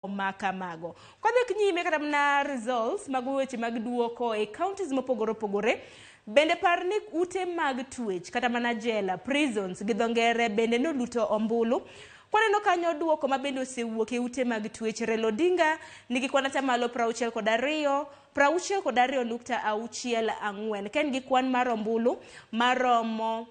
Ma kamago. Kwadhi nyime kata mana results mag weche mag duoko e counties mopogore opogore. Bende par ni ute mag twech kata mana jela, prisons gi dho ngere, bende noluto ombulu. Kwaneno kanyo duoko ma bende osewuok e ute mag twech, Raila Odinga nigi kwan atamalo 62, 62.64, ka en gi kwan mar ombulu maromo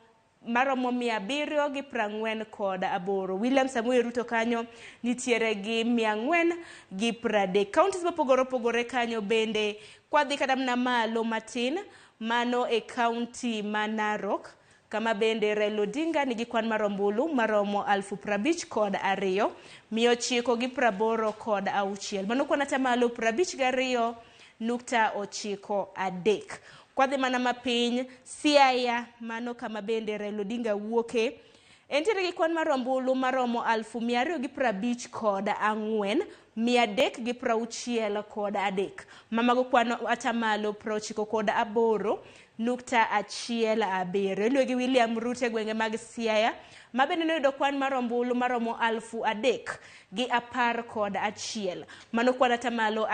748. William Samoei Ruto kanyo nitiere gi 430. Counties mopogore opogore kanyo bende, kwadhi kata mana malo matin, mano e county ma Narok, kama bende Raila Odinga nigi kwan mar ombulu maromo 52,986. Mano kwan atamalo 52.93. Kwadhi mana mapiny, Siaya, mano kama bende Raila Odinga wuoke. Entiere gi kwan mar ombulu maromo 254,363. Mamago kwan atamalo 98.17. Iluwe gi William Ruto e gwenge mag Siaya, ma bende noyudo kwan mar ombulu maromo 3,011. Mano kwan atamalo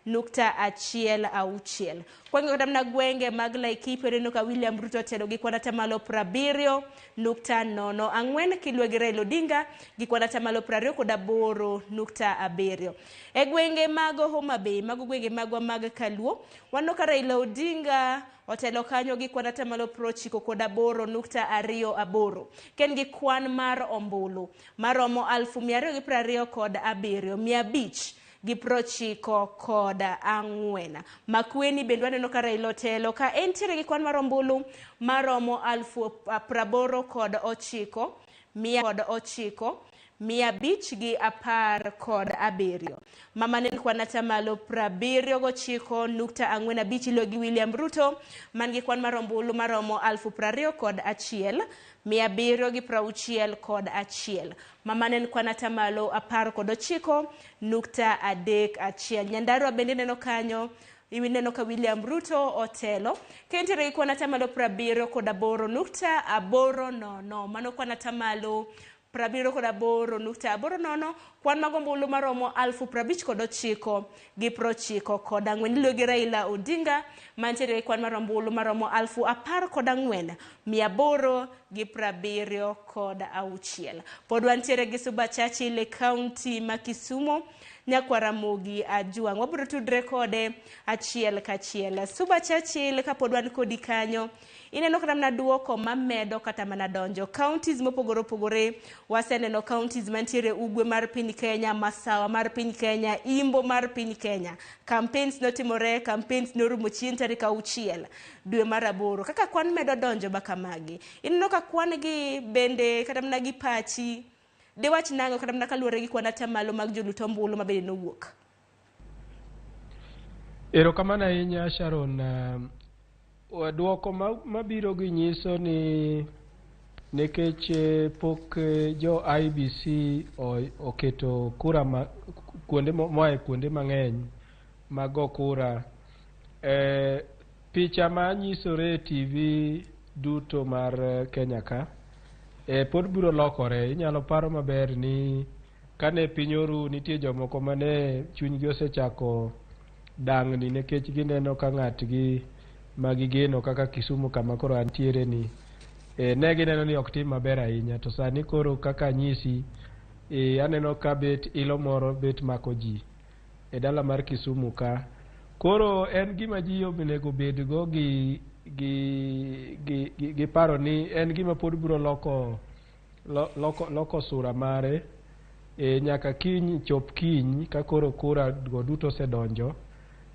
1.16. Kwang'iyo kata mana gwenge mag Laikipia, ineno ka William Ruto otelo gi kwan atamalo 70.04, kiluwe gi Raila Odinga gi kwan atamalo 28.7. E gwenge mag Homa Bay, mago gwenge magwa mag Kaluo, waneno ka Raila Odinga otelo kanyo gi kwan atamalo 98.28, ka en gi kwan mar ombulu maromo 227,594. Makueni bende waneno ka Raila otelo ka entiere gi kwan mar ombulu maromo 89 109,517. Mama ne kwan atamalo 79.45, iluwe gi William Ruto man gi kwan mar ombulu maromo 21,761. Mama ne kwan atamalo 19.31. Nyandarua bende neno kanyo, ineno ka William Ruto otelo ka entiere gi kwan atamalo 78.80. Mano kwan atamalo 78.80, kwan mag ombulu maromo 59,094. Iluwe gi Raila Odinga mantiere gi kwan mar ombulu maromo 14,876. Pod wantiere gi Suba Churchill e county ma Kisumu, nyakwar Ramogi Ajwang'. Wabiro tudre kode achiel kachiel. Suba Churchill, kapod wan kodi kanyo, ineno kata mana duoko mamedo kata mana donjo counties mopogore opogore. Waseneno counties mantiere ugwe mar piny Kenya, masawa mar piny Kenya, imbo mar piny Kenya. Campaigns notimore, campaigns norumo chien tarik 6 dwe mar 8. Kaka kwan medo donjo makamagi, ineno ka kwan gi bende kata mana gi pachi diwach nang'o kata mana kaluwore gi kwan atamalo mag jolut ombulu ma bende nowuok? Erokamano ahinya, Sharon. Duoko mabiro gi nyiso ni nikech pok jo IEBC oketo kura ma, kuonde moa e kuonde mang'eny mag go kura, picha ma nyisore e TV duto mar Kenya ka pod biro lokore. Inyalo paro maber ni kane piny oru, nitie jomoko mane chunygi osechako dang'ni nikech gineno ka ng'atgi ma gigeno kaka Kisumu kama koro antiere ni ne gineno ni ok tim maber ahinya. To sani koro kaka anyisi, aneno ka bet ilo moro bet mako ji e dala mar Kisumu ka. Koro en gima ji onego bedgo gi paro ni en gima pod biro loko sura mare nyaka kiny chop kiny ka koro kura go duto osedonjo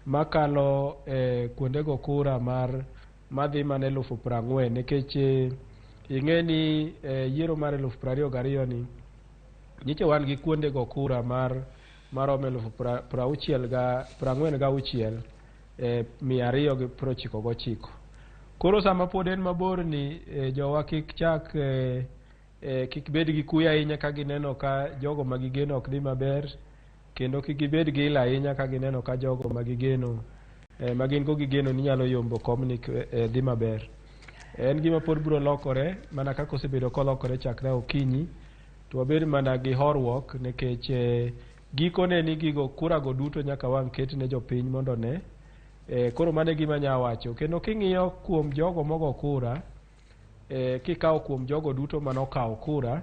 makalo kuonde go kura mar madhi mana 40,000, nikech ing'e ni yiero mar 2022 ni nyicha wan gi kuonde go kura mar maromo elufu prauchiel ga 46 299. Koro sama pod en mabor ni, jowa kik chak kik bed gi kuyo ahinya ka gineno ka jogo ma gigeno ok dhi maber, kendo kik gibed gi ilo ahinya ka gineno ka jogo ma gigeno, ma gin go gigeno ni nyalo yombo komni, dhi maber. En gima pod biro lokore mana kaka osebedo kolokore chakre okinyi. To wabed mana gi horuok nikech Gikone ni gigo kura go duto nyaka wang' ket ne jopiny mondo ne. Koro mano e gima anya wacho. Kendo king'iyo kuom jogo mogo kura, kikawo kuom jogo duto manokawo kura,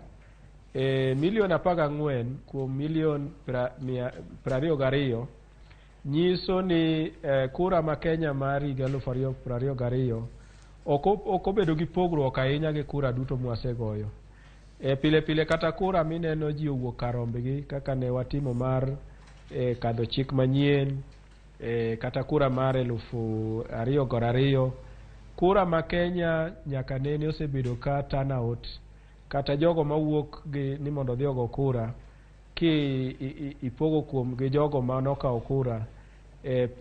milion 14 kuom milion 22 nyiso ni kura ma Kenya mar higa 2022 ok obedo gi pogruok ahinya gi kura duto mwasegoyo. Pile pile kata kura mineno ji owuok kar rombgi kaka ne watimo mar kadho chik manyien, kata kura mar 2022, kura ma Kenya nyaka nene osebedo ka turnout kata jogo mawuok gi ni mondo odhi ogo kura ki ipogo kuom gi jogo manokawo kura,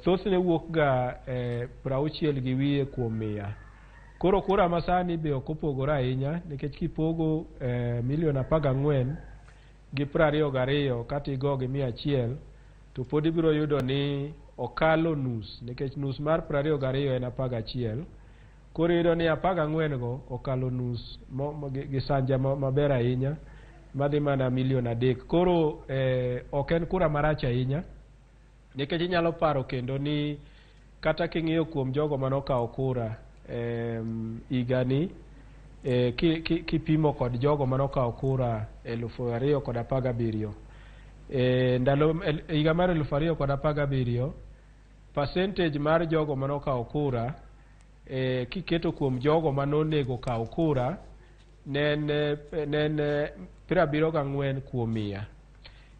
thothne wuok ga 60.5%. Koro kura masani be ok opogore ahinya nikech kipogo milion 14 gi 22 kata igo gi 100 to pod ibiro yudo ni okalo nus nikech nus mar 22 en 11. Koro iyudo ni 14 go okalo nus gi sanja maber ahinya madhi mana milion 3. Koro ok en kura marach ahinya nikech inyalo paro kendo ni kata king'iyo kuom jogo manokawo kura higani, kipimo kod jogo manokawo kura 2017, ndalo higa mar 2017, percentage mar jogo manokawo kura, kiketo kuom jogo manonego kaw kura, ne en 74%.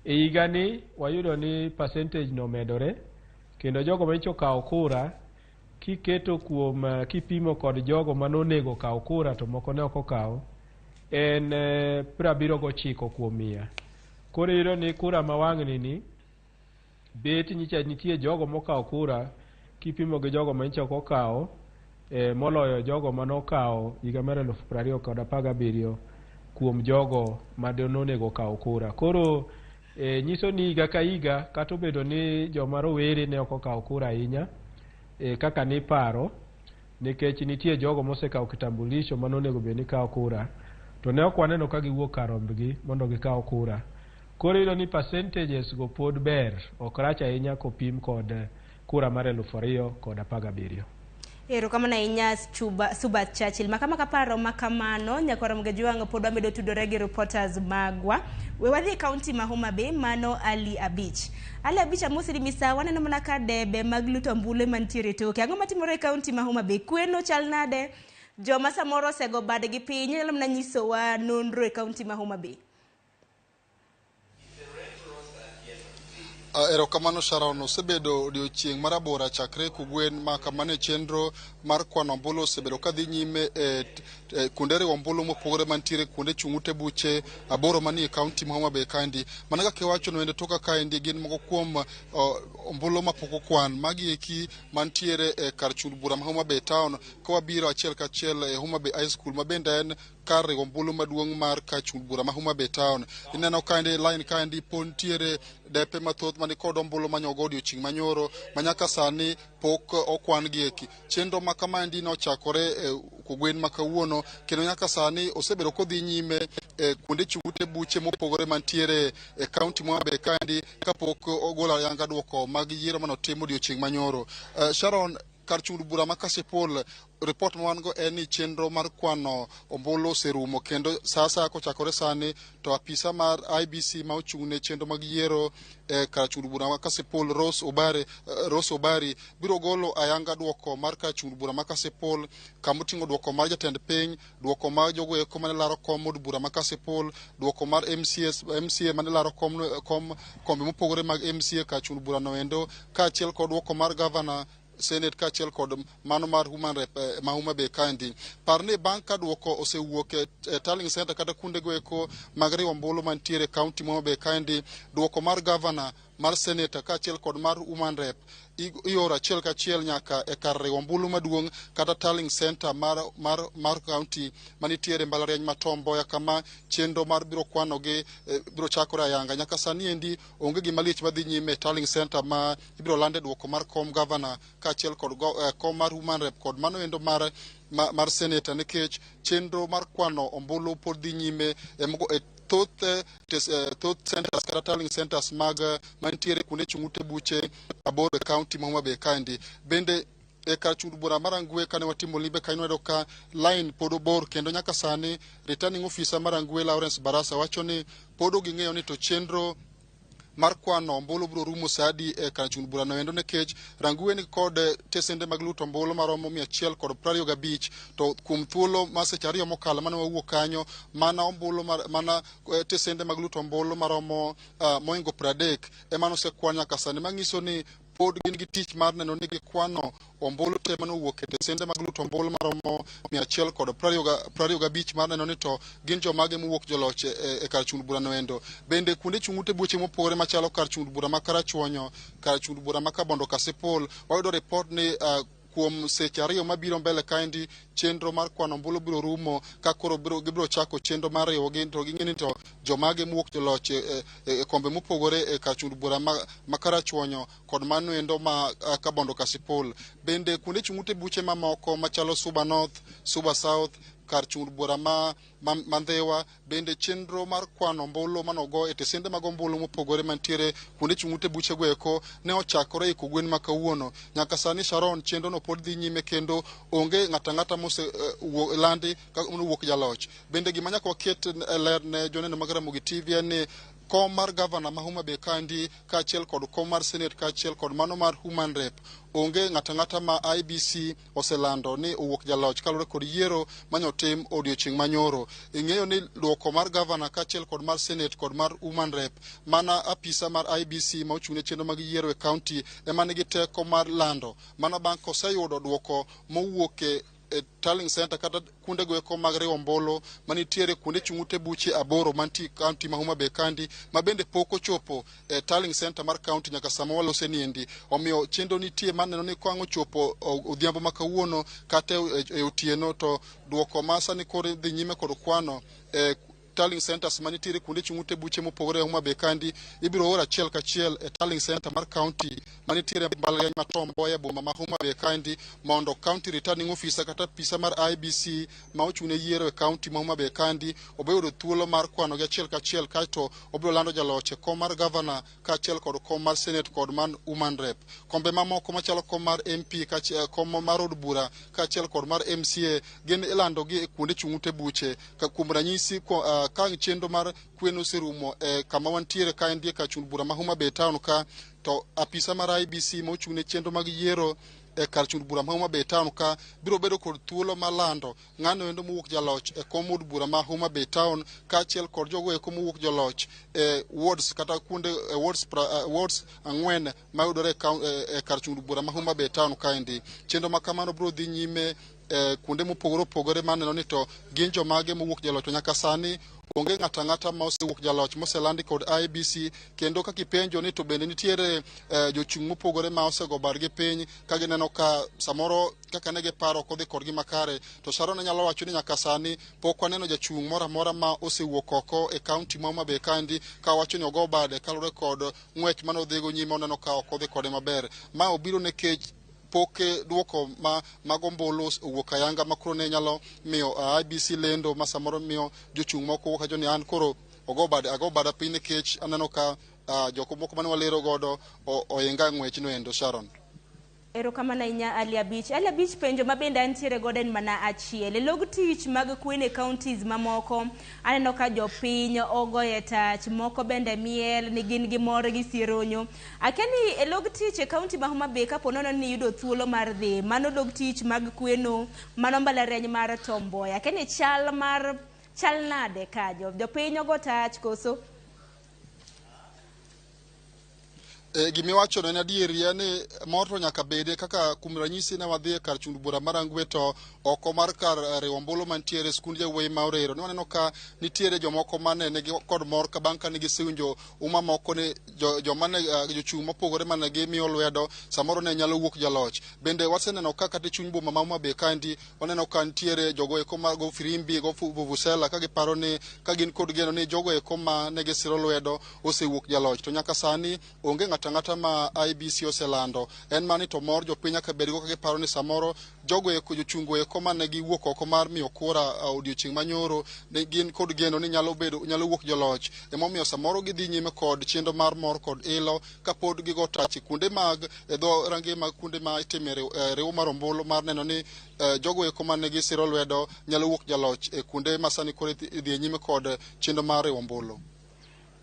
E higani wayudo ni percentage no omedore kendo jogo manyocha okawo kura kiketo kuom kipimo kod jogo manonego kaw kura to moko ne ok okawo en 79%. Koro iyudo ni kura ma wang'ni ni bet nyicha nitie jogo mokawo kura kipimo gi jogo manyocha ok okawo, moloyo jogo manokawo higa mar 2017 kuom jogo manonego kaw kura. Koro nyiso ni higa ka higa kata obedo ni joma rowere ne ok okawo kura ahinya, kaka niparo nikech nitie jogo mosekawo kitambulisho manonego bed ni kawo kura to ne ok waneno ka giwuok kar rombgi mondo gikaw kura. Koro iyudo ni percentages go pod ber, ok rach ahinya kopim kod kura mar 2017. Erokamano ahinya Suba Churchill. Makama kaparo makamano nyakwara Mgejwang' pod wamedo tudore gi reporters magwa. We wadhi e kaunti ma Homa Bay mano Ali Abich. Ali Abich amosi misawa, waneno mana ka debe mag luto ombulu mantiere toke. Ang'o matimore e kaunti ma Homa Bay? Kweno chal nade? Joma samoro osego badgi piny inyalo mana nyisowa nonro e kaunti ma Homa Bay. Erokamano Sharon, osebedo odiochieng' marabora chakre kogwen ma kamano e chenro mar kwano ombulu osebedo kadhi nyime e kuonde riwo ombulu mopogore mantiere kuonde chung' ute buche 8 manie kaunti ma Homa Bay kaendi. Mana kaka iwacho no endo toka kaendi gin moko kuom ombulu mapok okwan magi eki mantiere e kar chung' bura ma Homa Bay town ka wabiro achiel kachiel e Homa Bay High School ma bende en kar riwo ombulu maduong' mar kar chung' bura ma Homa Bay town. Ineno kaendi line kaendi pod nitiere depe mathoth mani kod ombulu manyogo odiochieng' manyoro manyaka sani pok okwan gi eki. Chenro ma kamaendi nochakore kogwen ma kawuono kendo nyaka sani osebedo kodhi nyime kuonde chung' ute buche mopogore mantiere e kaunti ma Homa Bay kaendi kapok ogol ayanga duoko mag yiero manotim odiochieng' manyoro. Sharon, kar chung' bura ma Kasipul, report ma wan go en ni chenro mar kwano ombulu oserumo kendo sa asaya kochakore sani to apisa mar IBC ma ochung' ne chenro mag yiero e kar chung' bura ma Kasipul Rose Obari biro golo ayanga duoko mar kar chung' bura ma Kasipul kama oting'o duoko mar jatend piny, duoko mar jogo eko mane laro kom od bura ma Kasipul, duoko mar MCS, MCA mane laro kom kombe mopogore mag MCA kar chung' bura no endo, kaachiel kod duoko mar gavana, Senate kaachiel kod mano mar Human Rep ma Homa Bay kaendi. Par ni bang' ka duoko osewuok e tallying center kata kuonde go eko mag riwo ombulu mantiere e kaunti ma Homa Bay kaendi, duoko mar gavana, mar senator kaachiel kod mar Woman Rep ioro achiel kachiel nyaka e kar riwo ombulu maduong' kata tallying center mar kaunti manitiere mbalariany ma Tom Mboya kama chenro mar biro kwanogi biro chakore ayanga. Nyaka sani endi onge gima lich madhi nyime e tallying center ma ibiro lande duoko mar kom gavana kaachiel kod kom mar Woman Rep kod mano endo mar senator nikech chenro mar kwano ombulu pod dhi nyime e Thoth thoth centers kata tallying centers mag mantiere kuonde chung' ute buche 8 e county ma Homa Bay kaendi. Bende e kar chung' bura mar Rangwe, kane watimo limbe kanyo, wayudo ka line pod obor, kendo nyaka sani returning officer mar Rangwe, Lawrence Barasa, wacho ni pod ok ging'eyo ni to chenro mar kwano ombulu biro rumo sa adi e kar chung' burano endo, nikech Rangwe ni kod tesende mag luto ombulu maromo 125, to kuom thuolo ma seche 2 mokalo mane wawuok kanyo, mana ombulu mar, mana tesende mag luto ombulu maromo moingo 30 ema nosekwan nyaka sani, manyiso ni pod gin gi tich mar neno ni gikwano ombulu te manowuok e tesende mag luto ombulu maromo 125, mar neno ni to gin jomage mowuok joloch e kar chung' burano endo. Bende kuonde chung' ute buche mopogore machalo kar chung' bura ma Karachuonyo, kar chung' bura ma Kabondo Kasipul, wayudo ripot ni kuom seche 2 mabiro mbele kaendi chenro mar kwano ombulu biro rumo, ka koro gibiro chako chenro mar riwogi to ging'e ni to jomage mowuok joloch e kombe mopogore e kar chung' bura ma Karachuonyo kod mano endo ma Kabondo Kasipul. Bende kuonde chung' ute buche mamoko machalo Suba North, Suba South, kar chung' bura ma Ndhiwa, bende chenro mar kwano ombulu manogo e tesende mag ombulu mopogore mantiere kuonde chung' ute buche go eko ne ochakore e kogwen ma kawuono. Nyaka sani, Sharon, chenro no pod dhi nyime, kendo onge ng'ato ang'ata mose landi ka owuok jaloch. Bende gima nyaka waket ler ne joneno mag Ramogi TV en ni kom mar gavana ma Homa Bay kandi, kaachiel kod kom mar senate, kaachiel kod mano mar woman rep, onge ng'ato ang'ata ma IEBC oselando ni owuok jaloch kaluwore kod yiero manyotim odiochieng' manyoro. Ing'eyo ni duoko mar gavana kaachiel kod mar senate kod mar woman rep, mana apisa mar IEBC ma ochung' ne chenro mag yiero e county ema nigi teko mar lando mana bang' koseyudo duoko mowuok e tallying center kata kuonde go eko mag riwo ombulu manitiere kuonde chung' ute buche 8 mantie county ma Homa Bay kandi, ma bende pok ochopo e tallying center mar county nyaka sama walose niendi. Omiyo chenro nitie mar neno ni ka ang' ochopo odhiambo ma kawuono kata e otieno, to duoko ma sani koro dhi nyime kod kwano e tallying centers manitiere kuonde chung' ute buche mopogore e Homa Bay kandi ibiro or achiel kachiel e tallying center mar county manitiere mbalariany ma Tom Mboya e boma ma Homa Bay kaendi, mondo county returning officer kata apisa mar IEBC ma ochung' ne yiero e county ma Homa Bay kandi obiro yudo thuolo mar kwano gi achiel kachiel, kaeto obiro lando jaloch e kom mar governor kaachiel kod kom mar senate kod mar woman rep. Kombe mamoko machalo kom mar MP, kom mar od bura kaachiel kod mar MCA gin ilando gi e kuonde chung' ute buche. Ka kuom ranyisi, ka chenro mar kweno oserumo e kama wantiere kaendi e kar chung' bura ma Homa Bay town ka, to apisa mar IEBC ma ochung' ne chenro mag yiero e kar chung' bura ma Homa Bay town ka biro bedo kod thuolo mar lando ng'ano endo mowuok jaloch e kom od bura ma Homa Bay town, kaachiel kod jogo eko mowuok joloch e wards kata kuonde e wards 4 mayudore e kar chung' bura ma Homa Bay town kaendi. Chenro ma kamano biro dhi nyime e kuonde mopogore opogore maneno ni to gin jomage mowuok jaloch, to nyaka sani onge ng'ato ang'ata ma osewuok jaloch moselandi kod IEBC. Kendo kaka ipenjo ni to bende nitiere jochung' mopogore ma osego bargi piny ka gineno ka samoro kaka ne giparo ok odhi kodgi makare, to Sharon anyalo wacho ni nyaka sani pok waneno jachung' moro amora ma osewuok oko e county ma Homa Bay kaendi ka wacho ni ogo bade kaluwore kod ng'wech mane odhigo nyime, oneno ka ok odhi kode maber. Ma obiro nikech pok duoko ma mag ombulu owuok ayanga ma koro ne nyalo miyo IEBC lendo, ma samoro miyo jochung' moko wuok wacho ni an koro ogo bade, ago bada piny nikech aneno ka jok moko mane walero godo oinga ng'wech no endo, Sharon. Erokamano ahinya, Ali Abich. Ali Abich, penjo ma bende antiere godo en mana achiel. E log tich mag kwene counties mamoko, aneno ka jopiny ogoye tach, moko bende miel ni gin gi mor gi sironyo. Akia ni e log tich e county ma Homa Bay, kapo nono ni iyudo thuolo mar dhi, mano log tich mag kweno, mano mbalariany mar Tom Mboya. Akia ni chal mar chal nade kanyo? Jopiny ogo tach koso? Gimiwachono en adieri, en ni mor to nyaka bede. Kaka kuom ranyisi, ne wadhi e kar chung' bura mar Rangwe, to oko mar kar riwo ombulu mantiere skund jawuoyi ma Orero, ne waneno ka nitiere jomoko mane nigi kod mor ka bang' ka ne gisewinjo uma moko ni joma ne jochung' mopogore mane gimiyo lwedo samoro ne nyalo wuok jaloch. Bende waseneno ka kata e chuny boma ma Homa Bay kaendi waneno ka nitiere jogo eko ma go firimbi, go vuvuzela, ka giparo ni ka gin kod geno ni jogo eko ma ne gisiro lwedo osewuok jaloch, to nyaka sani onge ng'ato. ng'ato ang'ata ma IEBC oselando. En mani to mor jopiny nyaka bedgo ka giparo ni samoro jogo eko jochungo eko mane giwuok oko mar miyo kura odiochieng' manyoro ne gin kod geno ni nyalo bedo nyalo wuok joloch. Emomiyo samoro gidhi nyime kod chenro mar mor kod ilo kapod gigo tach kuonde mag e dho range mag kuonde ma itime riwo mar ombulu mar neno ni jogo eko mane gisiro lwedo nyalo wuok jaloch e kuonde ma sani koro idhi nyime kod chenro mar riwo ombulu.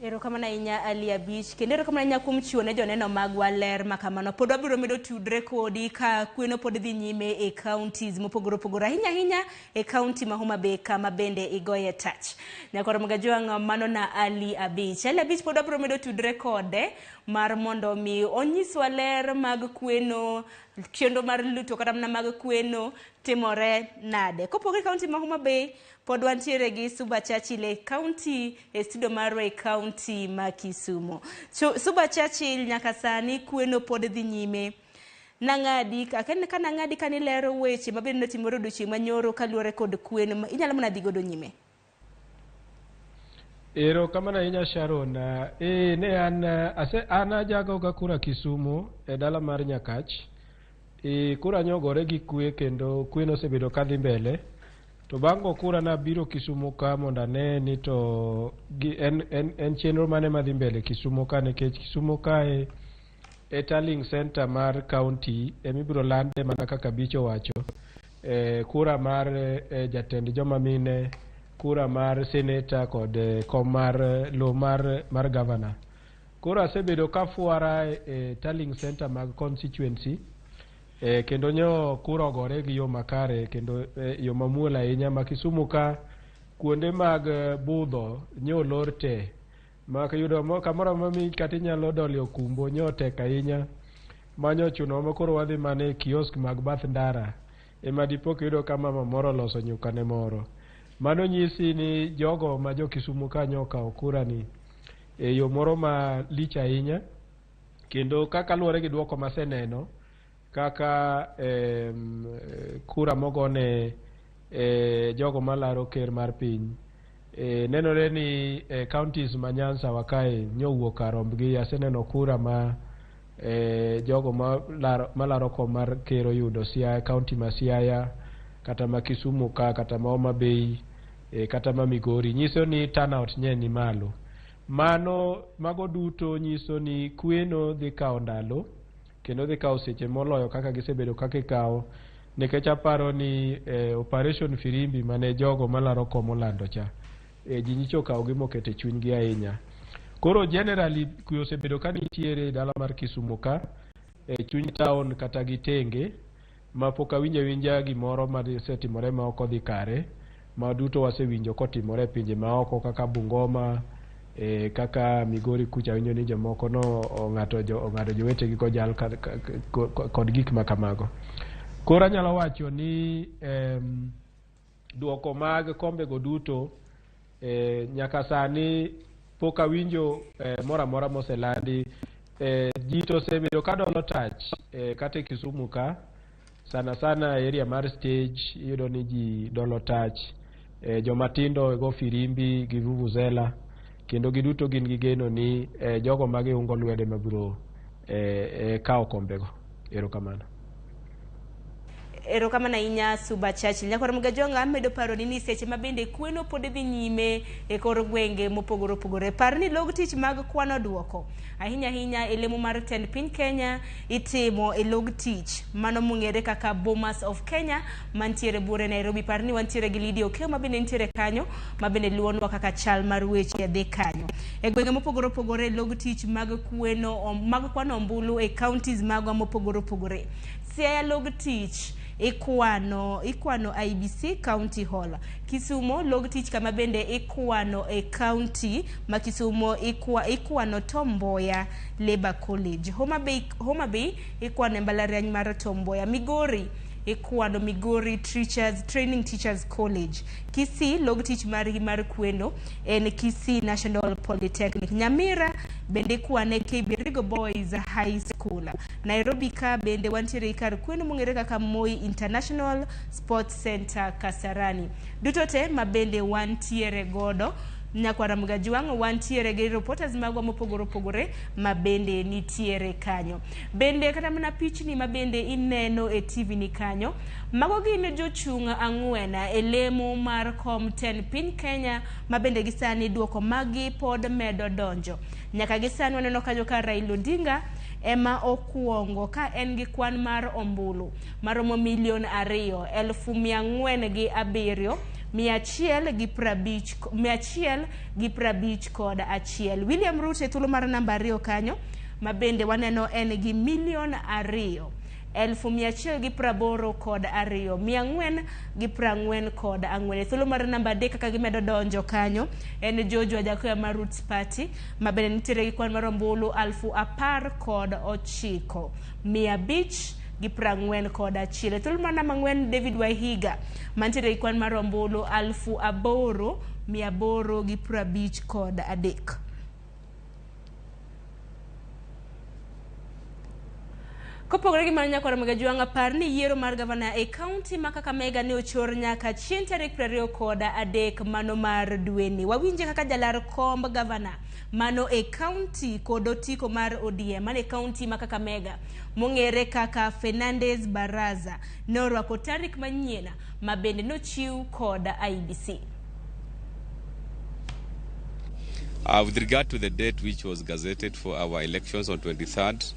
Erokamano ahinya Ali Abich, kendo erokamano ahinya kuom chiwo ne joneno magwa ler ma kamano. Pod wabiro medo tudre kodi ka kweno pod dhi nyime e counties mopogore opogore, ahinya ahinya e county ma Homa Bay kama bende igoye tach. Nyakwar Mogajwang', mano na Ali Abich. Ali Abich pod wabiro medo tudre kode mar mondo mi onyiswa ler mag kweno, chenro mar luto kata mana mag kweno timore nade. Kopogore county ma Homa Bay, pod wantiere gi Suba Churchill e county e studio marwa e county ma Kisumu. So, Suba Churchill, nyaka sani kweno pod dhi nyime. Nang'adi ka nang'adi ka nilero weche mabende notimore odiochieng' manyoro kaluwore kod kweno, inyalo mana dhi godo nyime. Erokamano ahinya Sharon. Ne an ase an ajagoga kura Kisumu e dala mar Nyakach. Kura nyogore gi kwe kendo kwe nosebedo kadhi mbele. To bang' go kura nabiro Kisumu ka mondo ane ni to gi en chenro mane madhi mbele Kisumu ka, nikech Kisumu kae e tallying center mar county emibiro lande mana kaka Abich owacho. Kura mar jatend joma mine, kura mar senator kod kom mar lo mar governor. Koro asebedo kafuara e tallying center mag constituency, kendo nyo kura ogore gi yo makare kendo yo mamuol ahinya ma Kisumu ka kuonde mag budho nyo olor te ma yudo kamoro amora mi kata inyalo dolio okumbo nyo tek ahinya manyo ochuno ma koro wadhi mana e kiosk mag bath ndara ema dipo kiyudo ka mama moro oloso nyuka ne moro. Mano nyisi ni jogo ma jo Kisumu ka nyo okawo kura ni e yo moro malich ahinya, kendo kaka luwore gi duoko maseneno kaka kura mogone jogo malaro ker mar piny, nenore ni counties ma Nyanza wa kae nyowuok kar rombgi. Aseneno kura ma jogo malaro kom mar ker oyudo Siaya, county ma Siaya kata ma Kisumu ka kata ma Homa Bay, kata ma Migori, nyiso ni turnout nye ni malo. Mano mago duto nyiso ni kweno dhi kawo ndalo kendo dhi kawo seche moloyo kaka gisebedo kaka ikawo, nikech aparo ni operation Firimbi mane jogo malaro kom olando cha, ji nyicho okawo gi moketo e chunygi ahinya. Koro generally kwe osebedo ka nitiere e dala mar Kisumu ka e chuny town kata gi tenge ma pok awinjo awinja gimoro masetimore ma ok odhi kare, ma duto wasewinjo kotimore e pinje maoko kaka Bungoma, kaka Migori kucha awinjo ni jomoko no ong'ato ong'ado jowetegi kojal kod gik ma kamago. Koro anyalo wacho ni duoko mag kombego duto nyaka sani pok awinjo moro amora moselandi. Ji to osebedo ka dolo tach kata e Kisumu ka, sana sana area mar stage iyudo ni ji dolo tach, joma tindo go firimbi gi vuvuzela, kendo giduto gin gi geno ni jogo ma giungo lwedo ema biro kawo kombego. Erokamano. Erokamano ahinya Suba Churchill. Nyakwar Mugajwang' amedo paroni ni seche ma bende kweno pod dhi nyime e kor gwenge mopogore opogore. Par ni log tich mag kwano duoko ahinya ahinya e lemo mar tend piny Kenya itimo e log tich mano mong'ere kaka Bomas of Kenya mantiere buore Nairobi. Par ni wantiere gi Lydia Okeyo ma bende nitiere kanyo ma bende luwonwa kaka chal mar weche dhi kanyo. E gwenge mopogore opogore log tich mag kweno mag kwano ombulu e counties magwa mopogore opogore. Siaya log tich ikwano IEBC County Hall. Kisumo log tich kama bende ikwano e county ma Kisumo ikwano Tom Mboya Labour College. Homa Bay ikwano e mbalariany mar Tom Mboya. Migori ikwano Migori Teachers Training Teachers College. Kisii log tich margi mar kweno en Kisii National Polytechnic. Nyamira bende ikwane Kibirigo Boys High School. Nairobi ka bende wantiere kar kweno mong'ere kaka Moi International Sports Center Kasarani. Duto te ma bende wantiere godo Nyakwara Mgajwang' wantiere gi reporters magwa mopogore opogore ma bende nitiere kanyo. Bende kata mana pichni ma bende ineno e TV ni kanyo, mago gin jochung' ang'wen e lemo mar kom tend piny Kenya ma bende gisani duoko magi pod medo donjo. Nyaka gisani waneno kanyo ka Raila Odinga ema okuongo ka en gi kwan mar ombulu maromo 2,407,151. William Ruto e thuolo mar namba 2 kanyo ma bende waneno en gi 2,182,444. E thuolo mar namba 3 kaka gimedo donjo kanyo en George Wajackoyah mar Roots Party ma bende nitiere gi kwan mar ombulu 19,541. E thuolo mar namba 4 David Wahiga mantiere gi kwan mar ombulu 8,853. Kopogore gi mano Nyakwar Mgajwang' par ni yiero mar gavana e kaunti ma Kakamega ne ochor nyaka chieng' tarik 23 mano mar dweni. Wawinje kaka jalar komb gavana mano e kaunti kod otiko mar ODM mano e kaunti ma Kakamega mong'ere kaka Fernandez Baraza ne orwako tarik manyien ma bende nochiw kod IEBC. With regard to the date which was gazetted for our elections on 23rd,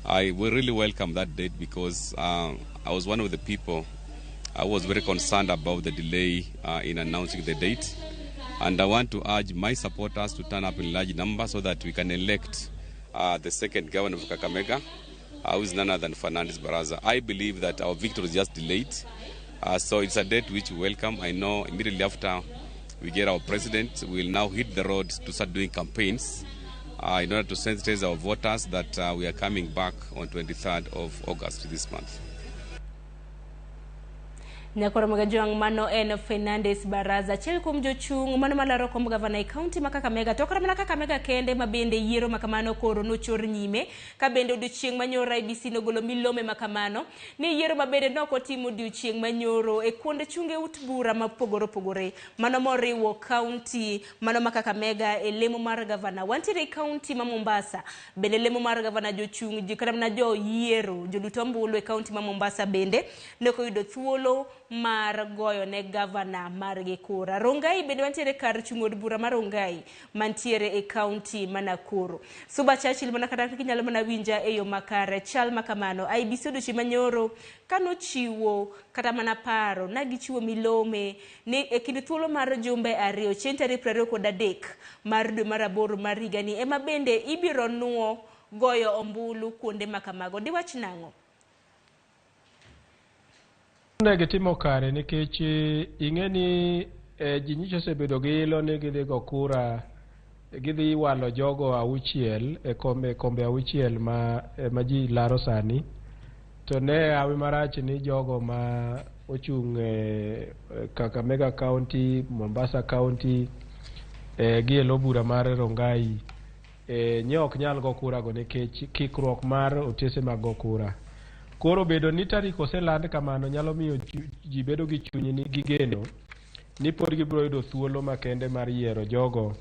I will really welcome that date because I was one of the people I was very concerned about the delay in announcing the date. And I want to urge my supporters to turn up in large numbers so that we can elect the second governor of Kakamega, who is none other than Fernandez Baraza. I believe that our victory is just delayed. So it's a date which we welcome. I know immediately after we get our president, we will now hit the road to start doing campaigns in order to sensitize our voters that we are coming back on 23rd of August this month. Nyakwar Mgajwang' mano en Fernandez Baraza, achiel kuom jochung' mano malaro komb gavana e kaunti ma Kakamega. To ok mana Kakamega kende ma bende yiero ma kamano koro nochor nyime, ka bende odiochieng' manyoro IEBC nogolo milome ma kamano ni yiero ma bende nok otim odiochieng' manyoro e kuonde chunge ut bura mopogore opogore mano moriwo kaunti mano ma Kakamega e lemo mar gavana. Wantiere e kaunti ma Mombasa bende lemo mar gavana jochung' ji kata mana jo yiero jolut ombulu e kaunti ma Mombasa bende ne ok oyudo thuolo mar goyo ne gavana margi kura. Rongai bende wantiere kar chung' od bura mar Rongai mantiere e kaunti ma Nakuru. Suba Churchill mana kata kinyalo mana winja e yo makare chal makamano. IEBC odiochieng' manyoro kanochiwo kata mana paro na gichiwo milome ni e kind thuolo mar jumbe 2 chieng' tarik 23 mar dwe mar 8 mar higani ema bende ibiro nuo goyo ombulu kuonde makamago. Diwach nang'o? Ne gitimo kare nikech ing'e ni ji nyicha osebedo gi ilo ni gidhi go kura, gidhi walo jogo 6 e kombe 6 ma ji laro sani. To ne hawi marach ni jogo ma ochung' e Kakamega County, Mombasa County, gi e lo bura mar Rongai nye ok nyal go kura go nikech kikruok mar otese mag go kura. Koro bedo ni tarik oseland kamano nyalo miyo ji bedo gi chuny ni gi geno ni pod gibiro yudo thuolo makende mar yiero jogo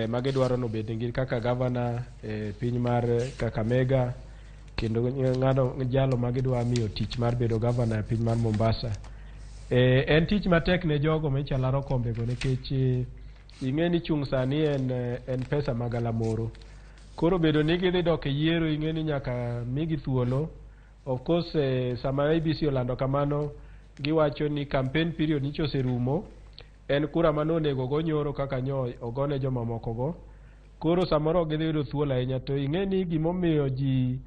ma gidwaro nobed nigi kaka gavana piny mar Kakamega, kendo ng'ano jalo ma gidwa miyo tich mar bedo gavana e piny mar Mombasa. En tich matek ne jogo ma laro kombego nikech ing'e ni chung' sani en pesa magalamoro. Koro bedo ni gidhi dok e yiero ing'e ni nyaka migi thuolo. Of course, sama IEBC olando kamano, giwacho ni campaign period nyicha oserumo, en kura mane onego go nyoro kaka nyo ogone jomamoko go. Koro samoro ok gidhi yudo thuolo ahinya, to ing'e ni gimomiyo ji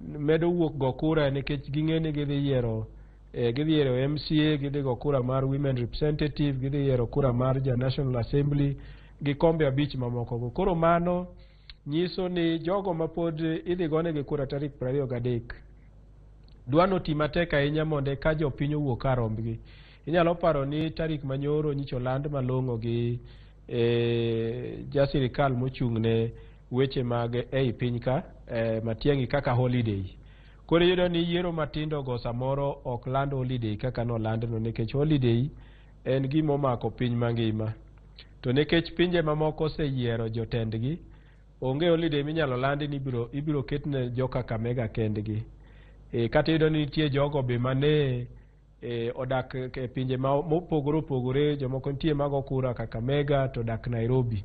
medo wuok go kura nikech ging'e ni gidhi yiero MCA, gidhi go kura mar women representative, gidhi yiero kura mar ja National Assembly gi kombe 5 mamoko go. Koro mano nyiso ni jogo mapod idhi gonegi kura tarik 23 dwano ti matek ahinya mondo eka jopiny owuok kar rombgi. Inyalo paro ni tarik manyoro nyicha oland malong'o gi ja sirikal mochung' ne weche mag ei piny ka Matiang'i kaka holiday. Koro iyudo ni yiero matindo go samoro ok land holiday kaka nolandno nikech holiday en gima omako piny mangima. To nikech pinje mamoko oseyiero jotendgi, onge holiday minyalo landi ni ibiro ketne jo Kakamega kendgi. Kata iyudo ni nitie jogo be mane odak e pinje mopogore opogore, jomoko nitie mago kura Kakamega to odak Nairobi.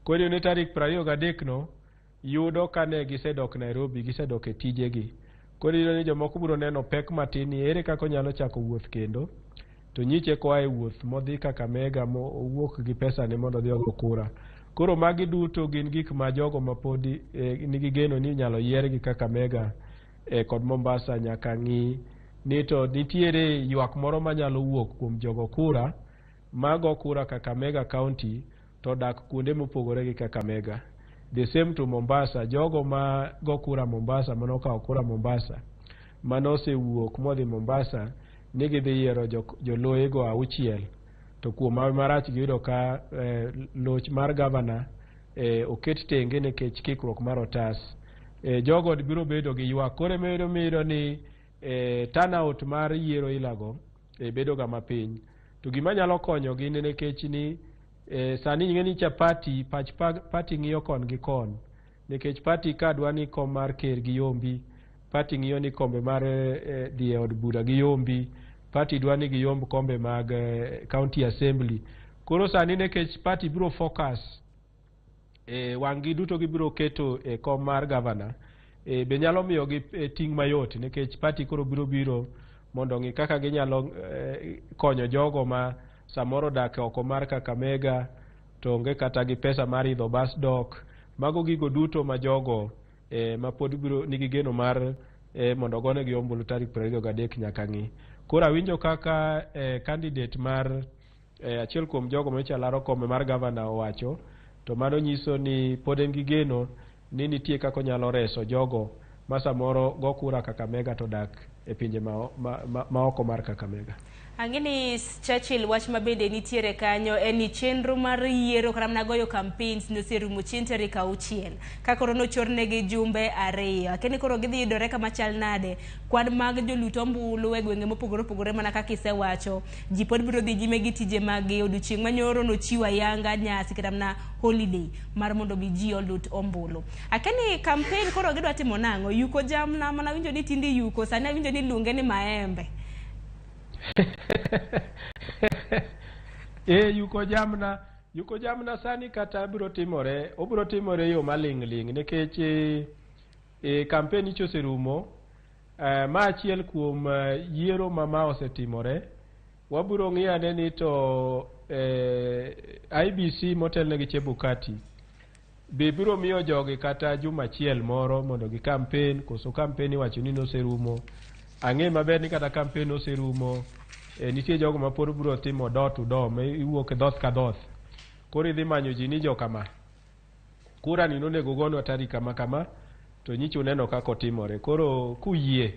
Koro iyudo ni tarik 23 no yudo kane gisedok Nairobi, gisedok e tijegi. Koro iyudo ni jomoko biro neno pek matin ni ere kaka onyalo chako wuoth kendo, to nyiche koa e wuoth modhi Kakamega owuok gi pesane mondo odhi ogo kura. Koro magi duto gin gik ma jogo mapodi nigi geno ni inyalo yiergi Kakamega kod Mombasa nyaka ng'i ni to nitiere ywak moro manyalo wuok kuom jogo kura mago kura Kakamega County to odak kuonde mopogore gi Kakamega. The same to Mombasa, jogo ma go kura Mombasa, manokawo kura Mombasa, manosewuok modhi Mombasa, ni gidhi yiero joloye go 6, to kuom marach giyudo ka loch mar gavana oket tenge nikech kikruok mar otas. Jogo biro bedo gi ywak. Koro ema iyudo ni turnout mar yiero ilago bedo ga mapiny. To gima nyalo konyogi ni nikech ni sani ing'e ni cha party, pach party ng'iyo kon gi kon. Nikech party ka dwa ni kom mar ker gi yombi, party ng'iyo ni kombe mar dhi e od bura gi yombi, party dwa ni giyomb kombe mag county assembly. Koro sani nikech party biro focus wang' gi duto gibiro keto e kom mar governor, be nyalo miyo gi ting' mayot nikech party koro biro biro mondo ong'i kaka ginyalo konyo jogo ma samoro odak oko mar Kakamega to onge kata gi pesa mar idho bus dok. Mago gigo duto ma jogo ma pod biro nigi geno mar mondo ogonegi ombulu tarik 23 nyaka ng'i. Koro awinjo kaka candidate mar achiel kuom jogo manyocha laro kombe mar governor owacho, to mano nyiso ni pod en gi geno ni nitie kaka onyalo reso jogo ma samoro go kura Kakamega to dak e pinje ma oko mar Kakamega. Ang'e ni Churchill, wach ma bende nitiere kanyo en ni chenro mar yiero kata mana goyo campaigns noserumo chieng' tarik 6 ka koro nochornegi jumbe 2. Akia ni koro gidhi yudore kama chal nade, kwan mag jolut ombulu e gwenge mopogore opogore mana kaka isewacho, ji pod biro dhi nyime gi tije maggi. Odiochieng' manyoro nochiwo ayanga nyasi kata mana holiday mar mondo mi ji olut ombulu. Akia ni campaign koro gidwa timo nang'o? Yuko jamna mana winjo ni tinde yuko, sani awinjo ni iluonge ni maembe. Yuko jamna sani kata biro timore, obiro timore yo maling' ling' nikech campaign icho oserumo. Ma achiel kuom yiero ma osetimore, wabiro ng'iyo ane ni to IBC motelne gi Chebukati be biro miyo jogi kata juma achiel moro mondo gi campaign, koso campaign iwacho ni noserumo. Ang'e maber ni kata campaign oserumo, nitie jogo ma pod biro timo door to door, ma iwuok e dhoth ka dhoth. Koro idhi manyo ji ni jokama, kura ni nonego gonwa tarik kama kama, to nyicha uneno kaka otimore. Koro kuyie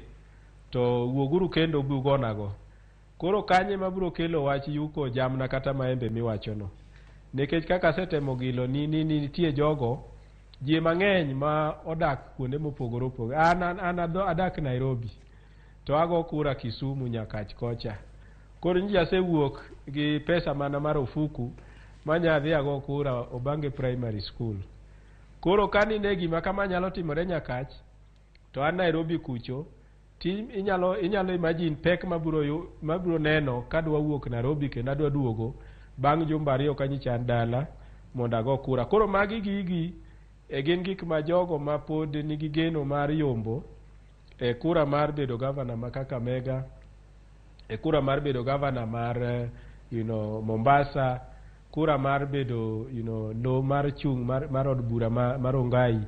to wuoguru kendo ubi ugonago. Koro kanye mabiro kelo wach yuko jamna kata maembe miwachono. Nikech kaka asetemo gilo ni nitie jogo, ji mang'eny ma odak kuonde mopogore opogore. An adak Nairobi, to ago kura Kisumu Nyakach kocha. Koro nyicha asewuok gi pesa mana mar ofuku manya dhi ago kura Obange Primary School. Koro kanine gima kama nyalo timore Nyakach, to an Nairobi kucho, inyalo imagine pek mabiro neno kadwa wuok Nairobi kendo adwa duogo bang' jumbe 2 ka nyicha an dala mondo ago kura. Koro magi gigi gin gik ma jogo ma pod nigi geno mar yombo e kura mar bedo gavana ma Kakamega, e kura mar bedo gavana mar Mombasa, kura mar bedo lo mar chung' mar od bura mar Rongai.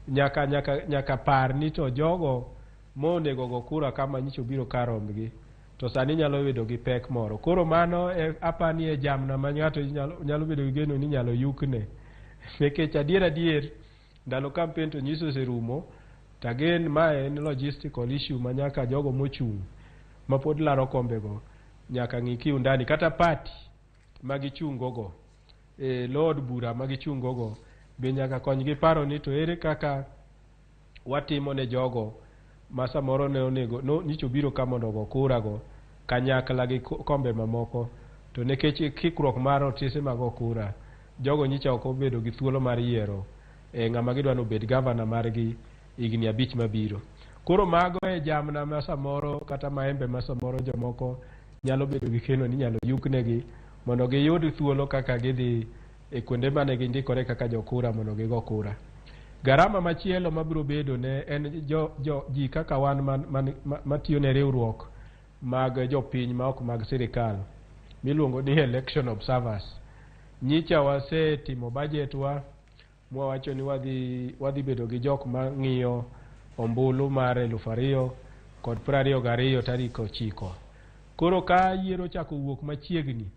Nyaka par ni to jogo monego go kura kama nyicho biro karombgi, to sani nyalo bedo gi pek moro. Koro mano apani e jamna ma ng'ato nyalo bedo gi geno ni nyalo yukne. Nikech adier ndalo campaign to nyiso oserumo, to again ma en logistical issue ma nyaka jogo mochung' ma pod laro kombego nyaka ng'i kiundani, kata party ma gichungo go, lo od bura ma gichungo go be nyaka konygi paro ni to ere kaka watimo ne jogo ma samoro ne onego no, nyicho biro ka mondo ogo kura go kanyakla gi kombe mamoko, to nikech kikruok mar otese mag kura Jogo nyicha ok obedo gi thuolo mar yiero ng'ama gidwa ni obed gavana margi higni 5 mabiro. Koro mago e jamna ma samoro kata maembe ma samoro jomoko nyalo bedo gi keno ni inyalo yuknegi mondo giyud thuolo kaka gidhi e kuonde mane gindikore kaka jokura mondo gigo kura. Garama machielo mabiro bedo ne en ji kaka wan matiyo ne riwruok mag jopiny ma ok mag sirikal miluongo ni election observers. Nyicha wasetimo budget wa mwawacho ni wadhi bedo gi jok mang'iyo ombulu mar 2022 tarik 9. Koro ka yiero chako wuok machiegni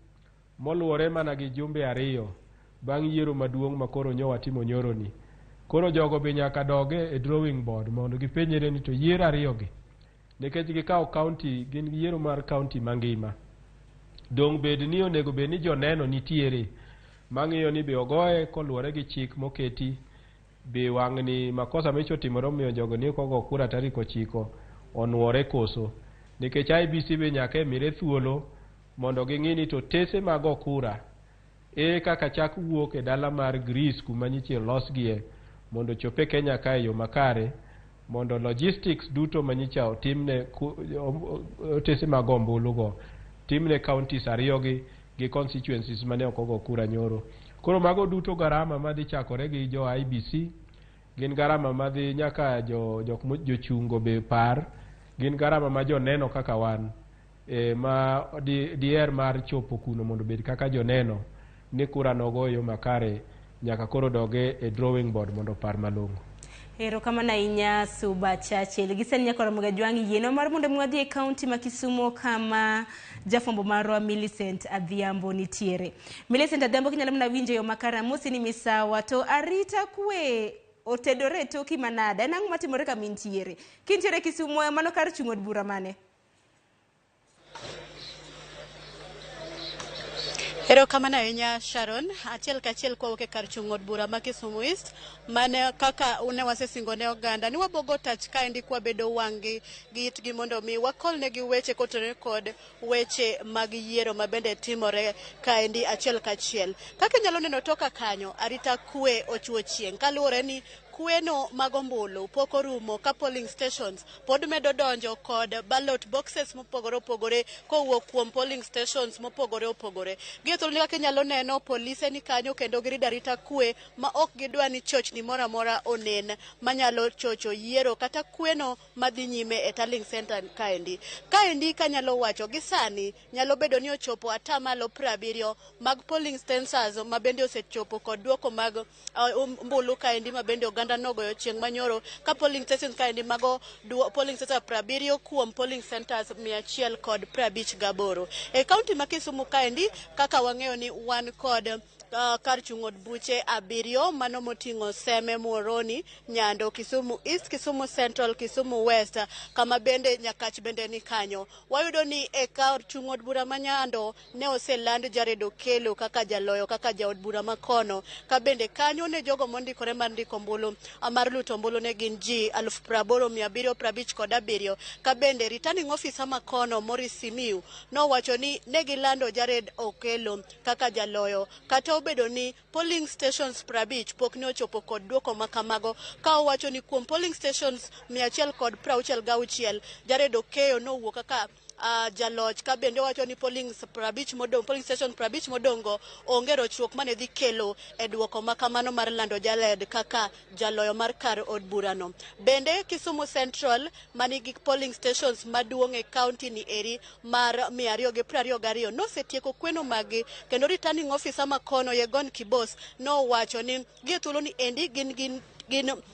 moluwore mana gi jumbe 2 bang' yiero maduong' ma koro nyo watimo nyoroni. Koro jogo be nyaka doge e drawing board mondo gipenjre ni to yiero 2 gi nikech gikawo county, gin gi yiero mar county mangima. Dong' bed ni onego bed ni joneno nitiere mang'iyo ni be ogoye koluwore gi chik moketi, be wang'ni makosa micho otimore omiyo jogo ni ok ogo kura tarik 9 onuore koso. Nikech IEBC be nyaka e mire thuolo mondo ging'i ni to tese mag go kura e kaka chak wuok e dala mar Greece kuma nyiche olosgie mondo chope Kenya ka e yo makare, mondo logistics duto manyicha otimne otese mag ombulu go timne counties 2 gi constituencies mane ok ogo kura nyoro. Koro mago duto garama madhi chakore gi jo IEBC, gin garama madhi nyaka jochungo be par, gin garama ma joneno kaka wan ma diher mar chopo kuno mondo obed kaka joneno ni kura nogo e yo makare nyaka koro doge e drawing board mondo opar malong'o. Erokamano ahinya Suba Churchill. Gisani nyaka Ramogi Ajwang' yienwa mar mondo mi wadhi e kaunti ma Kisumo kama jafwambo marwa Millicent Adhiambo nitiere. Millicent Adhiambo, kinyalo mana winjo yo makare, amosi ni misawa to arita kwe otedore e toki manade? En ang'o matimore kama intiere? Kintiere Kisumo, mano kar chung' od bura mane? Erokamano ahinya Sharon. Achiel kachiel kwawuok e kar chung' od bura ma Kisumu East, mane kaka ne wasesingo ne oganda ni wabogo tach kaendi kwabedo wang' gi itgi mondo mi wakolnegi weche kotenore kod weche mag yiero mabende timore kaendi achiel kachiel. Kaka inyalo neno toka kanyo, arita kwe ochuo chieng' kaluwore ni kweno mag ombulu pok orumo ka polling stations pod medo donjo kod ballot boxes mopogore opogore kowuok kuom polling stations mopogore opogore. Gi e thuoloni kaka inyalo neno, polise ni kanyo kendo girito arita kwe ma ok gidwa ni chochni moro amora onen manyalo chocho yiero kata kweno madhi nyime e tallying center kaendi. Kaendi kanyalo wacho gi sani nyalo bedo ni ochopo 70% mag polling stations mabende osechopo kod duoko mag ombulu kaendi mabende oganda nogoyo chieng' manyoro, ka polling stations kaendi mago polling stations 70 kuom polling centers 158. E kaunti ma Kisumu kaendi kaka wang'eyo ni wan kod kar chung' od buche 7 mano moting'o Seme, Muhoroni, Nyando, Kisumu East, Kisumu Central, Kisumu West, kama bende Nyakach bende ni kanyo. Wayudo ni e kar chung' od bura ma Nyando ne oseland Jared Okello kaka jaloyo kaka jaod bura makono, ka bende kanyo ne jogo mondikore mar ndiko ombulu mar luto ombulu ne gin ji 80,757, ka bende returning officer makono Maurice Simiyu nowacho ni ne gilando Jared Okello kaka jaloyo kata obedo ni polling stations 50 pok ne ochopo kod duoko makamago, ka owacho ni kuom polling stations 166 Jared Okello nowuok kaka jaloch, ka bende owacho ni polling 50 modong', polling station 50 modong'go onge rochruok mane dhi kelo e duoko makamano mar lando Jared kaka jaloyo mar kar od burano. Bende Kisumu Central manigi polling stations maduong' e county ni eri mar 222 nosetieko kweno maggi, kendo returning officer makono Yegon Kibos nowacho ni gie thuolo ni endi gin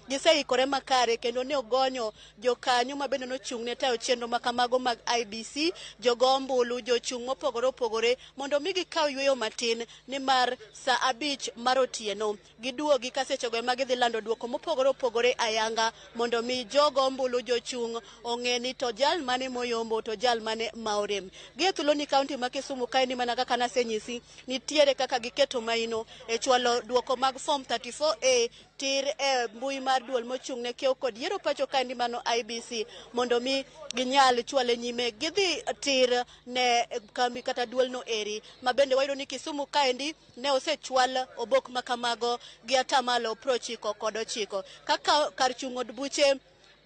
giseikore makare, kendo ne ogonyo jokanyo mabende nochung' ne tayo chenro makamago mag IEBC, jogo ombulu, jochung' mopogore opogore mondo mi gikaw yueyo matin, nimar saa 5 mar otieno giduogi ka sechego ema gidhi lando duoko mopogore opogore ayanga mondo mi jogo ombulu, jochung' ong'e ni to jal mane moyombo to jal mane maorem. Gie thuoloni kaunti ma Kisumu kaendi mana kaka nasenyisi, nitiere kaka giketo maino e chwalo duoko mag form 34A tir e mbui mar duol mochung' ne kiewo kod yiero pacho kaendi mano IBC mondo mi ginyal chwale nyime gidhi tir ne kambi kata duolno eri ma bende wayudo ni Kisumu kaendi ne osechwal obok makamago gi atamalo 99 kaka kar chung' od buche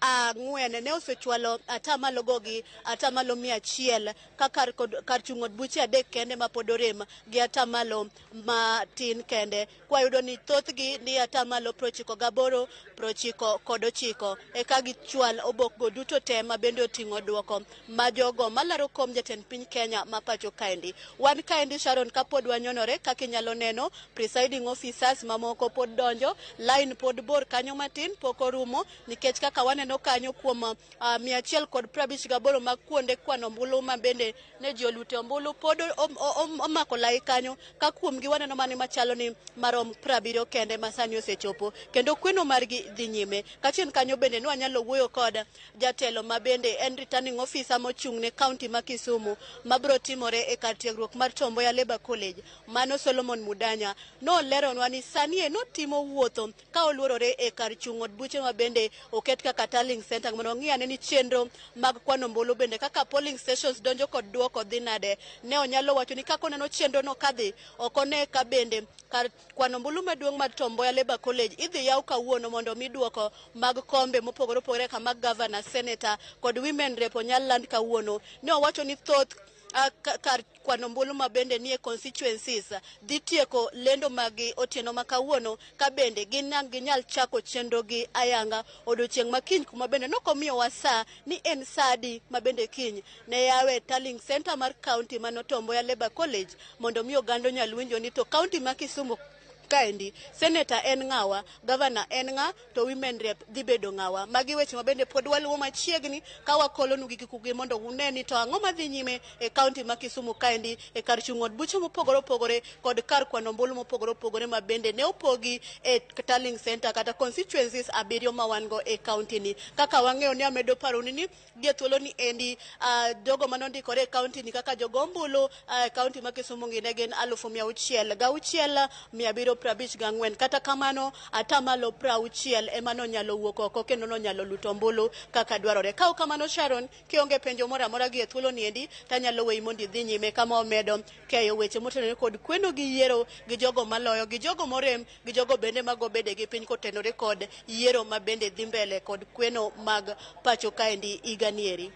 4 ne osechwalo atamalo go gi atamalo 100 ka kar chung' od buche 3 kende ma pod orem gi atamalo matin kende. Kwayudo ni thothgi ni atamalo 98 99 eka gichwal obok go duto te ma bende oting'o duoko ma jogo malaro kom jatend piny Kenya ma pacho kaendi. Wan kaendi Sharon kapod wanyonore kaka inyalo neno presiding officers mamoko pod donjo, line pod bor kanyo matin pok orumo nikech kaka waneno kanyo kuom 158 mag kuonde kwano ombulu ma bende ne ji olute ombulu pod omako lai kanyo ka kuomgi waneno mane machalo ni marom 70 kende ma sani osechopo kendo kweno margi dhi nyime. Kachien kanyo bende ne wanyalo wuoyo kod jatelo ma bende en returning officer mochung' ne county ma Kisumu mabiro timore e kar tiegruok mar Tom Mboya Labour College mano Solomon Mudanya noleronwa ni sani e notimo wuotho ka oluorore e kar chung' od buche ma bende oket kaka tallying center mondo ong'i ane ni chenro mag kwano ombulu bende kaka polling stations donjo kod duoko dhi nade. Ne onyalo wacho ni kaka oneno chenro no kadhi ok one ka bende kar kwano ombulu maduong' mar Tom Mboya Labour College idhi yaw kawuono mondo mi duoko mag kombe mopogore opogore kaka mag governor, senator kod women rep onyal land kawuono. Ne owacho ni thoth kar kwano ombulu ma bende nie constituencies dhi tieko lendo magi otieno ma kawuono ka bende gin ang' ginyal chako chenro gi ayanga odiochieng' ma kiny kuma bende nokomiyowa sa ni en sa adi ma bende kiny ne yawe tallying center mar county mano Tom Mboya Labour College mondo mi oganda onyal winjo ni to county ma Kisumu kaendi senator en ng'awa, governor en ng'a, to women rep dhi bedo ng'awa. Magi weche ma bende pod waluwo machiegni ka wakolonu gi gikugi mondo une ni to ang'o madhi nyime e county ma Kisumu kaendi e kar chung' od buche mopogore opogore kod kar kwano ombulu mopogore opogore ma bende ne opogi e tallying center kata constituencies 7 ma wan go e county ni. Kaka wang'eyo ni amedo paroni ni gi thuolo ni endi jogo manondikore e county ni kaka jogo ombulu e county ma Kisumu gi ne gin 606,754. Kata kamano atamalo 60 ema nonyalo wuok oko kendo nonyalo luto ombulu kaka dwarore. Ka ok kamano Sharon, kionge penjo moro amora gi e thuolo ni endi tanyalo weyi mondo idhi nyime kama omedo keyo weche motenore kod kweno gi yiero gi jogo maloyo gi jogo morem gi jogo bende mago bede gi piny kotenore kod yiero ma bende dhi mbele kod kweno mag pacho kaendi higa nieri.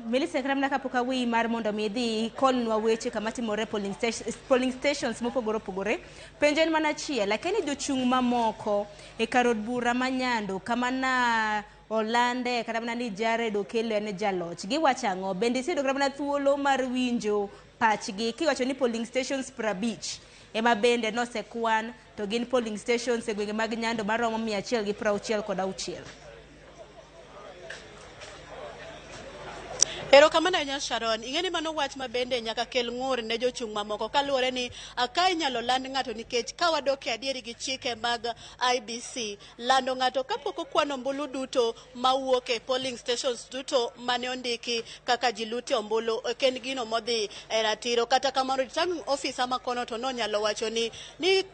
Millicent kata mana kapok aweyi mar mondo mi idhi ikolnwa weche kama timore polling stations mopogore opogore. Penjo en mana achiel, lakini jochung' mamoko e kar od bura ma Nyando kama na olande kata mana ni Jared Okello en jaloch, giwacho ang'o? Bende iseyudo kata mana thuolo mar winjo pachgi kiwacho ni polling stations 50 ema bende nosekwan to gin polling stations e gwenge mag Nyando maromo 166. Erokamano ahinya Sharon. Ing'e ni mano wach ma bende nyaka kel ng'ur ne jochung' mamoko kaluwore ni ka inyalo land ng'ato nikech ka wadok e adieri gi chike mag IBC, lando ng'ato kapok okwano ombulu duto mawuok e polling stations duto mane ondiki kaka ji lute ombulu ok en gino modhi e ratiro. Kata kamano returning officer makono to nonyalo wacho ni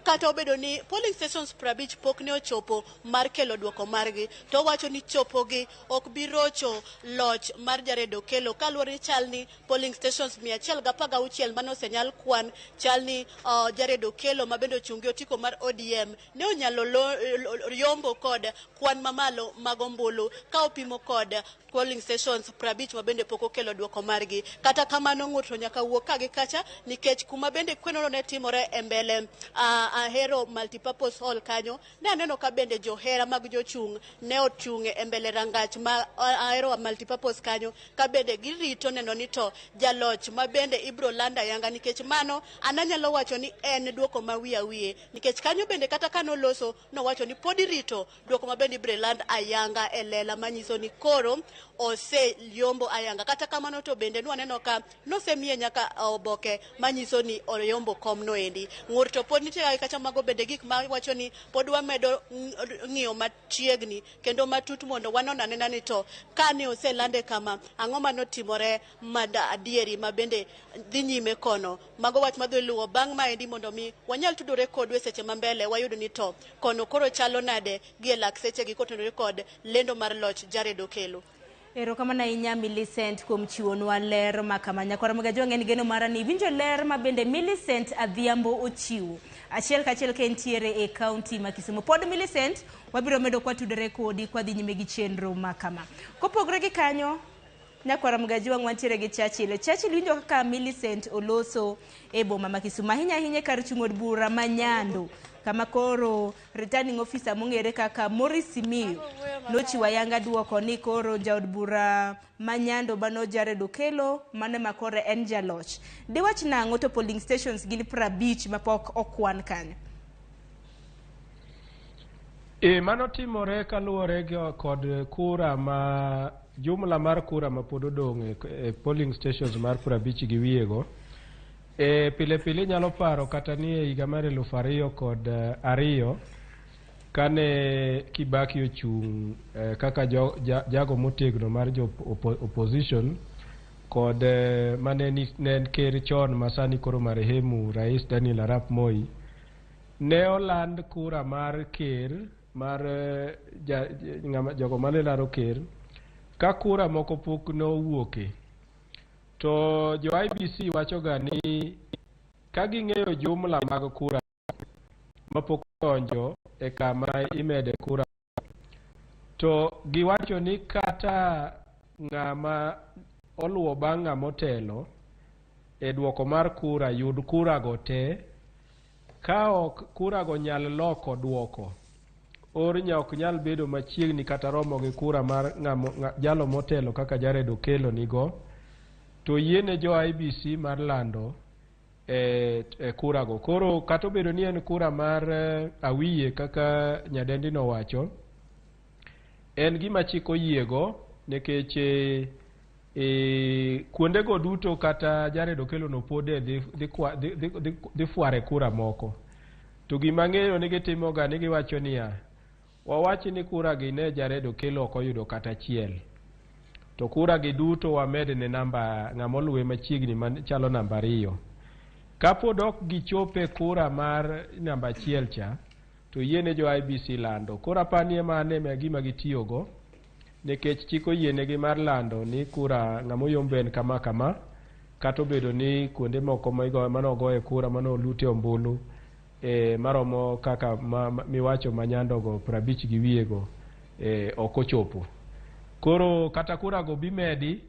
kata obedo ni polling stations 50 pok ne ochopo mar kelo duoko margi, to owacho ni chopogi ok bi rocho loch mar Jared Okello kaluwore ni chal ni polling stations 116 mane osenyal kwan, chal ni Jared Okello ma bende ochung' gi otiko mar ODM ne onyalo yombo kod kwan mamalo mag ombulu ka opimo kod polling stations 50 ma bende pok okelo duoko margi. Kata kamano ng'ur to nyaka wuok ka gi kacha nikech kuma bende kwenono ne timore e mbele Ahero Multipurpose Hall kanyo ne aneno ka bende johera mag jochung' ne ochung' e mbele rangach ma Ahero Multipurpose kanyo ka bende girito neno ni to jaloch ma bende ibro landa yanga nikech mano an anyalo wacho ni en duoko ma wiye wiye nikech kanyo bende kata kanoloso nowacho ni pod irito duoko ma bende ibro land ayanga e lela manyiso ni koro oseyombo ayanga. Kata kamano to bende nwaneno ka nosemiye nyaka oboke manyiso ni oyombo komno endi. Ng'ur to pod nitie kacha mago bende gik ma wacho ni pod wamedo ng'iyo machiegni kendo matut mondo wanon anena ni to kane oselande kama ang'o mano otimore mada adieri ma bende dhi nyime kono. Mago wach madhi luwo bang' maendi mondo mi wanyal tudore kodu e seche ma mbele wayud ni to kono koro chalo nade gi e lak sechegi kotenore kod lendo mar loch Jared Okello. Erokamano ahinya Millicent kuom chiwonwa ler ma kama. Nyakwar Ramogi Ajwang' en geno mara ni iwinjo ler ma bende Millicent Adhiambo ochiwo. Achiel kachiel ka entiere e kaunti ma Kisumu. Pod Millicent, wabiro medo kwatudore kodi kwadhi nyime gi chenro ma kama. Kopogore gi kanyo, Nyakwar Ramogi Ajwang' wantiere gi Churchill. Churchill winjo kaka Millicent oloso e boma ma Kisumu. Ahinya ahinya e kar chung' od bura ma Nyando, kama koro returning officer mong'ere kaka Maurice Simiyu nochiwo ayanga duoko ni koro jaod bura ma Nyando mano Jared Okello mano ema koro en jaloch. Diwach nang'o to polling stations gin 50 mapok okwan kanyo? E, mano timore kaluwore kod kura ma jumla mar kura ma pod odong' e polling stations mar 50 gi wiye go. E, pile pile inyalo paro kata ni e higa mar 2002 kane Kibaki ochung' kaka jago motegno mar jo opposition kod mane ne en ker chon ma sani koro marehemu Rais Daniel Arap Moi, ne oland kura mar ker mar jogo mane laro ker ka kura moko pok nowuoke. To jo IEBC wachoga ni ka ging'eyo jumla mag kura mapok odonjo e kama imede kura, to giwacho ni kata ng'ama oluwo bang' ng'ama otelo e duoko mar kura yud kura go te, ka ok kura go nyal loko duoko, or ok nyal bedo machiegni kata romo gi kura mar jalo motelo kaka Jared Okello nigo, to yiene jo IEBC mar lando e kura go. Koro kata obedo ni en kura mar awiye kaka nyadendi nowacho, en gima chik oyiego nikech kuondego duto kata Jared Okello no pod dhi fware kura moko. To gima ang'eyo ni gitimoga ni giwacho niya, wawach ni kura gi ne Jared Okello ok oyudo kata achiel. To kura gi duto wamed ne namba ng'ama oluwe machiegni machalo namba 2. Kapod ok gichope kura mar namba 1 cha, to yiene jo IEBC lando. Koro apani ema ane gima gitiyogo, nikech chik oyienegi mar lando ni kura ng'ama oyombo en kama kama, kata obedo ni kuonde moko mane ogoye kura mane olute ombulu maromo kaka miwacho ma Nyando go 50 gi wiye go ok ochopo. Koro kata kura go bimedi